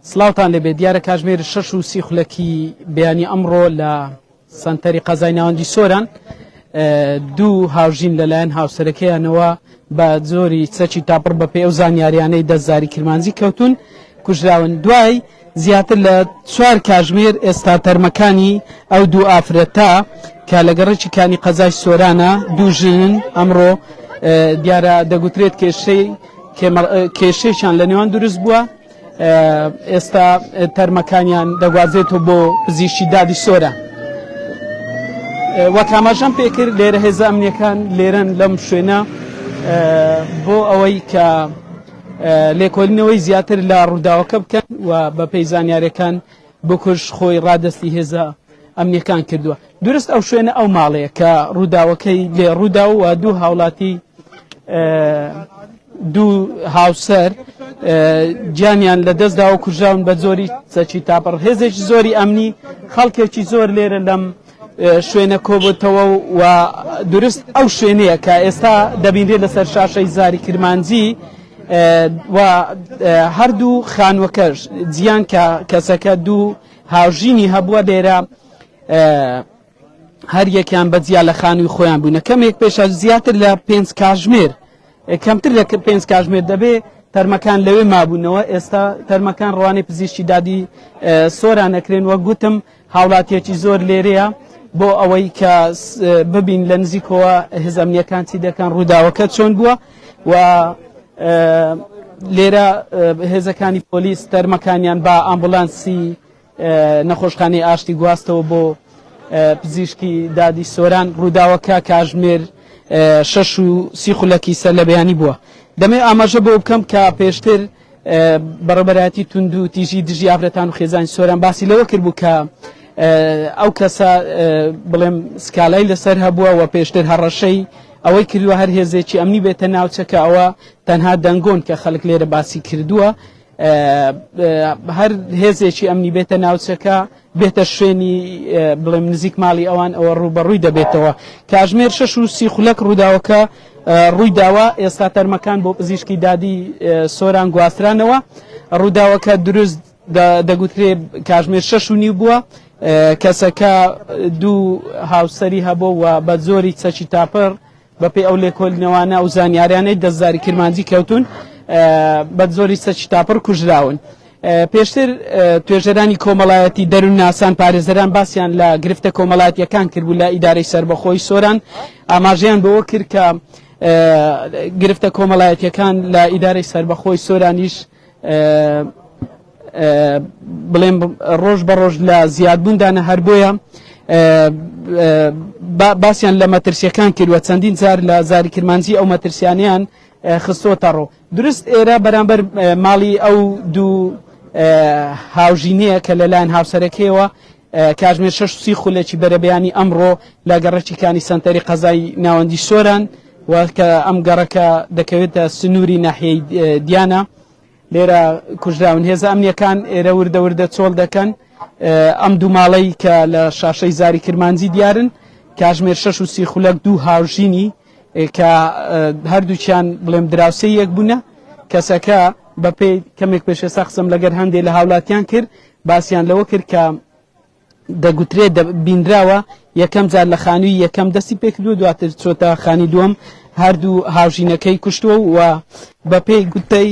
سڵاوتان لێبێ دیارە کاژمێر 6 و سی خولەکی بەیانی ئەمڕۆ لە سەنتەری قەزای ناوەندی سۆران دوو هاوژین لەلایەن هاوسەرەکەیانەوە بە جۆری چەکی تاپڕ بەپێی ئەو زانیاریانەی دەستزاری کرمانجی کەوتون کوژراون دوای زیاتر لە چوار کاژمێر ئێستا تەرمەکانی ئەو دوو ئافرەتە کە لە گەڕەکی کانی قەزای سۆرانە دوو ژنن ئەمڕۆ دیارە دەگوترێت کێشەی کێشەیان لە نێوان دروست بووە ئێستا تەرمەکانیان دەگوازێتەوە بۆ پزیشکی دادی سۆرە. وەک ئاماژەم پێکرد لێرە هێزە ئەمنیەکان لێرەن لەم شوێنە بۆ ئەوەی کە لێکۆلینەوەی زیاتر لە ڕووداوەکە بکەن و بەپێی زانیارەکان بکوژ خۆی ڕادەستی هێزە ئەمنیەکان کردووە دروست ئەو شوێنە ئەو ماڵەیە کە ڕووداوەکەی لێ ڕوودا و دوو هاوڵاتی دوو هاوسەر گیانیان لە دەستدا و کوژراون بە زۆری چەکی تاپڕ هێزێکی زۆری ئەمنی خەڵکێکی زۆر لێرە لەم شوێنە کۆبتەوە و دروست ئەو شوێنەیە کە ئێستا دەبینرێت لەسەر شاشەی زاری کرمانجی و هەردوو خانوەکەش جیان کە کەسەکە دوو هاوژینی هەبووە لێرە هەر یەکیان بە جیا لە خانووی خۆیان بوونە کەمێک پێشە زیاتر لە پێنج کاژمێر کەمتر لە پێنج کاژمێر دەبێ تەرمەکان لەوێ مابوونەوە ئێستا تەرمەکان ڕوانەی پزیشکی دادی سۆران نەکرێن وەک گوتم هاوڵاتیەکی زۆر لێرەیە بۆ ئەوەی کە ببین لە نزیکەوە هێزەمنیەکان چی دەکەن ڕووداوەکە چۆن بووە و لێرە هێزەکانی پۆلیس تەرمەکانیان بە ئامبولانسی نەخۆشخانەی ئاشتی گواستەوە بۆ پزیشکی دادی سۆران ڕووداوەکە کاژمێر 6 و 30 خولەکی سەر لە بەیانی بووە دەمێ ئاماژە بۆ بکەم کە پێشتر بەڕێوەبەرایەتی توند و تیژی دژی ئافرەتان و خێزانی سۆران باسی لەوە کرد بوو کە ئەو کەسە بڵێم سکالای لەسەر هەبووە و پێشتر هەڕەشەی ئەوەی کردووە هەر هێزێکی ئەمنی بێتە ناوچەکە ئەوە تەنها دەنگۆن کە خەڵک لێرە باسی کردووە هەر هێزێکی ئەمنی بێتە ناوچەکە بێتە شوێنی بڵێم نزیک ماڵی ئەوان ئەوە ڕووبەڕووی دەبێتەوە کاژمێر 6 و 30 خولەک ڕووداوەکە ڕووی داوە ئێستا تەرمەکان بۆ پزیشکی دادی سۆران گواسترانەوە ڕووداوەکە دروست دەگوترێ کاژمێر 6 و نیو بووە کەسەکە دوو هاوسەری هەبوو و بە زۆری چەکی تاپڕ بەپێی ئەو لێکۆلینەوانە و زانیاریانەی دەست زاری کرمانجی کەوتوون بە زۆری چەکی تاپڕ کوژراون. پێشتر توێژەرانی کۆمەڵایەتی دەروونناسان پارێزەران باسیان لە گرفتە کۆمەڵایەتیەکان کردبوو لە ئیدارەی سەربەخۆی سۆران ئاماژەیان بەوە کرد کە گرفتە کۆمەڵایەتیەکان لە ئیدارەی سەربەخۆی سۆرانیش بڵێم ڕۆژ بە ڕۆژ لە زیادبووندانە هەر بۆیە باسیان لە مەترسیەکان کردوە چەندین جار لە زاری کرمانجی ئەو مەترسیانیان خستۆتە ڕوو دروست ئێرە بەرامبەر ماڵی ئەو دوو هاوژینەیە کە لەلایەن هاوسەرەکەیەوە کاژمێر 6 خولەکی بەرەبەیانی ئەمڕۆ لە گەڕەکی کانی سەنتەری قەزای ناوەندی سۆران و کە ئەم گەڕەکە دەکەوێتە سنووری ناحیەی دیانە لێرە کوژراون هێزە ئەمنیەکان ئێرە وردە وردە چۆڵ دەکەن ئەم دوو ماڵەی کە لە شاشەی زاری کرمانجی دیارن کاژمێر 6 و 30 خولەک دوو هاوژینی کە هەردووکیان بڵێم دراوسێ یەک بوونە کەسەکە بەپێی کەمێک پێش ئێستا قسەم لەگەر هەندێک لە هاوڵاتیان کرد باسیان لەوە کرد کە دەگوترێت بینراوە یەکەم جار لە خانووی یەکەم دەستی پێکردووە دواتر چۆتە خانی دووەم هەردوو هاوژینەکەی کوشتووە و بەپێی گوتەی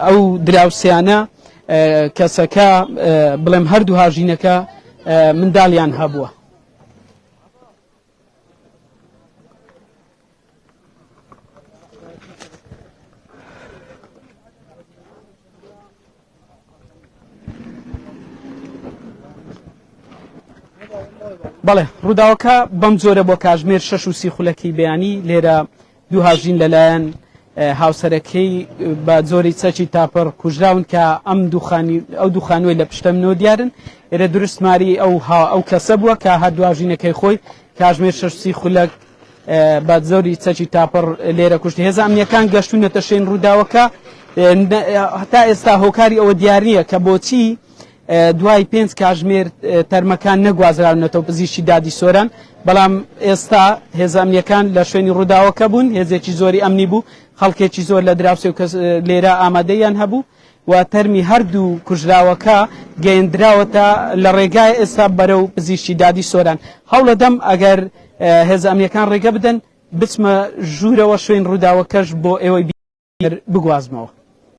ئەو دراوسیانە کەسەکە بڵێم هەردوو هاوژینەکە منداڵیان هەبووە. بەڵێ ڕووداوەکە بەم جۆرە بۆ کاژمێر 6 و 30 خولەکی بەیانی لێرە دوو هاوژین لەلایەن هاوسەرەکەی بە جۆری چەکی تاپڕ کوژراون کە ئەم دووخانی ئەو دووخانووی لە پشتە منەوە دیارن ئێرە دروستماری ئەو ئەو کەسە بووە کە هەردوو ژینەکەی خۆی کاژمێر 6 خولەک بە زۆری چەکی تاپڕ لێرە کوشتی هێزە ئەمنیەکان گەشتونەتە شوێن ڕووداوەکە هەتا ئێستا هۆکاری ئەوە دیار نییە کە بۆچی دوای پێنج کاژمێر تەرمەکان نەگوازراونەتەوە پزیشکی دادی سۆران بەڵام ئێستا هێزە ئەمنیەکان لە شوێنی ڕووداوەکە بوون هێزێکی زۆری ئەمنی بوو خەڵکێکی زۆر لە دراوسێ و کەس لێرە ئامادەیان هەبوو. و تەرمی هەردوو کوژراوەکە گەیەندراوەتە لە ڕێگای ئێستا بەرەو پزیشکی دادی سۆران. هەوڵەدەم ئەگەر هێزە ئەمنیەکان ڕێگە بدەن بچمە ژوورەوە شوێن ڕووداوەکەش بۆ ئێوەی بگوازمەوە.